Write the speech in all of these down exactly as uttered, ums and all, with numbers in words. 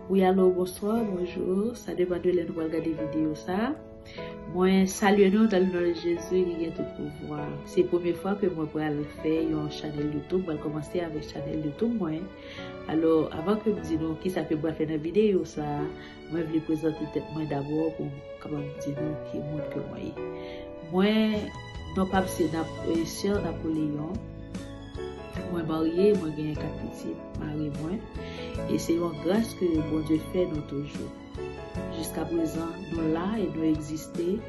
Wi, alo, bonswa, bonjou. Sa depann de lè nou pral gade videyo sa. Mwen salye nou dans le nom de Jésus ki gen tout pouvwa. Se premye fwa ke mwen pral fè yon chanèl YouTube, mwen pral kòmanse avèk chanèl YouTube mwen. Alò, avan ke m di nou kisa ke m pral fè nan videyo sa, mwen vle prezante tèt mwen dabò pou m kapab di nou ki moun ke mwen ye. Mwen, non pa m se Nap-, eh, Sè Napoleon. Mwen marye, mwen genyen kat pitit, mari mwen. E se yon gras ke Bondye fè nou toujou. Jiska prezan, nou la e nou egziste.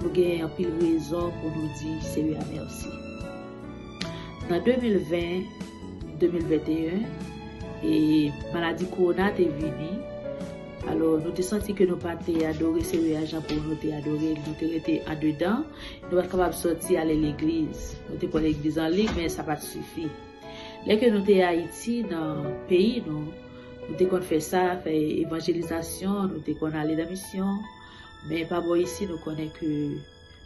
Nou gen anpil rezon pou nou di Seyè a mèsi. Nan de mil ven, de mil venteyen, e maladi kowona te vini. Alò, nou te santi ke nou pa te adore Seyè a jan pou nou te adore l. Nou te rete andedan. Nou pa t kapab sòti ale legliz. Nou te pran legliz an liy, men sa pa t sifi. Lè ke nou te Ayiti, nan peyi nou, nou te konn fè sa, fè evanjelizasyon, nou te konn ale nan misyon. Men pa bò isi, nou konnen ke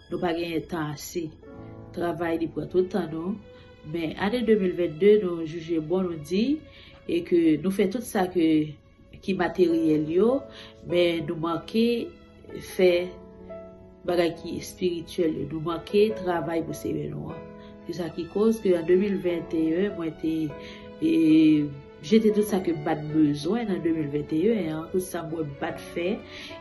nou pa genyen tan ase. Travay li pran tout tan nou. Men ane de mil vennde, nou jije bon, nou di, e ke nou fè tout sa ke, ki materyèl yo, men nou manke fè bagay ki espirityèl yo. Nou manke travay pou Seyè nou an. Se sa ki koz ke an de mil venteyen, mwen te, e, jete tout sa ke m pa t bezwen nan de mil venteyen an, tout sa mwen pa t fè.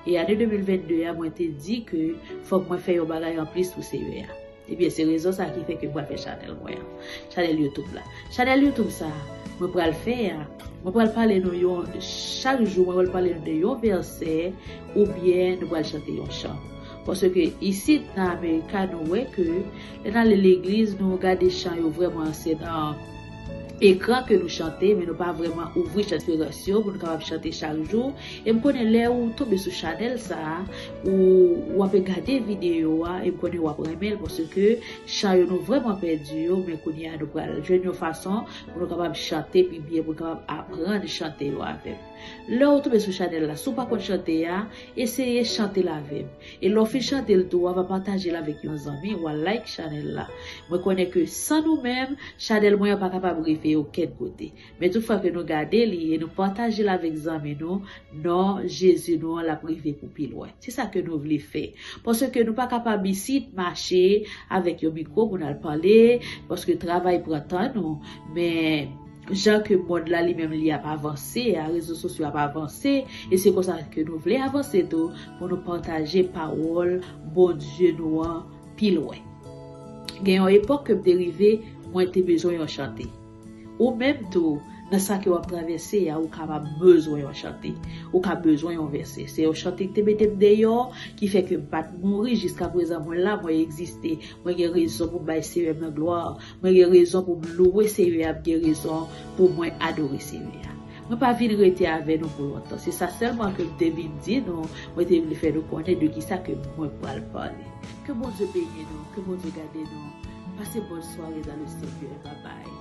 E ane de mil vennde a, mwen te di ke fòk mwen fè yon bagay anplis pou Seyè a. Ebyen, se rezon sa ki fè ke m pral fè chanèl mwen an. Chanèl YouTube la. Chanèl YouTube sa, mwen pral fè a, mwen pral pale nou yon, chak jou, mwen pral pale nou de yon vèsè, oubyen nou pral chante yon chan. Paske isit nan Amerika, nou wè ke lè n ale legliz, nou gade chan yo vrèman se nan ekran ke nou chante, men nou pa vrèman ouvri chan espirasyon pou nou kapab chante chak jou. E m konnen lè ou tonbe sou chanèl sa a, ou, ou ap gade videyo a, e m konnen w ap renmen l, paske chan yo nou vrèman pèdi yo, men kounye a nou pral jwenn yon fason pou nou kapab chante pi byen, pou nou kapab aprann chante yo avè m. Lè ou tonbe sou chanèl la, si w pa konn chante a, eseye chante l avè m. E lè w fin chante l tou, w a va pataje l avèk yon zanmi, w a like chanèl la. Mwen konnen ke san nou menm, chanèl mwen an pa kapab rive okenn kote. Men tout fwa ke nou gade li e nou pataje l avèk zanmi nou, non Jezi nou an l ap rive pou pi lwen. Se sa ke nou vle fè. Paske nou pa kapab isit mache avèk yon mikwo pou n al pale, paske travay pran tan nou. Men jan ke mond la li menm li ap avanse, a rezo sosyo ap avanse, e se konsa ke nou vle avanse tou pou nou pataje pawòl Bondye nou an pi lwen. Gen yon epòk ke m te rive, mwen te bezwen yon chante. Ou menm tou, nan sa ke w ap travèse a, ou kapab bezwen yon chante. Ou ka bezwen yon vèsè. Se yon chante ki te mete m deyò, ki fè ke m pa t mouri. Jiska prezan, mwen la, mwen egziste. Mwen gen rezon pou m bay Seyè m nan glwa. Mwen gen rezon pou m louwe Seyè a, m gen rezon pou mwen adore Seyè a. Mwen pa vin rete avè nou pou lontan. Se sa sèlman ke m te vin di nou, mwen te vle fè nou konnen de kisa ke mwen pral pale. Ke Bondye beni nou, ke Bondye gade nou. Pase bòn sware dans le Seigneur. Bye bye.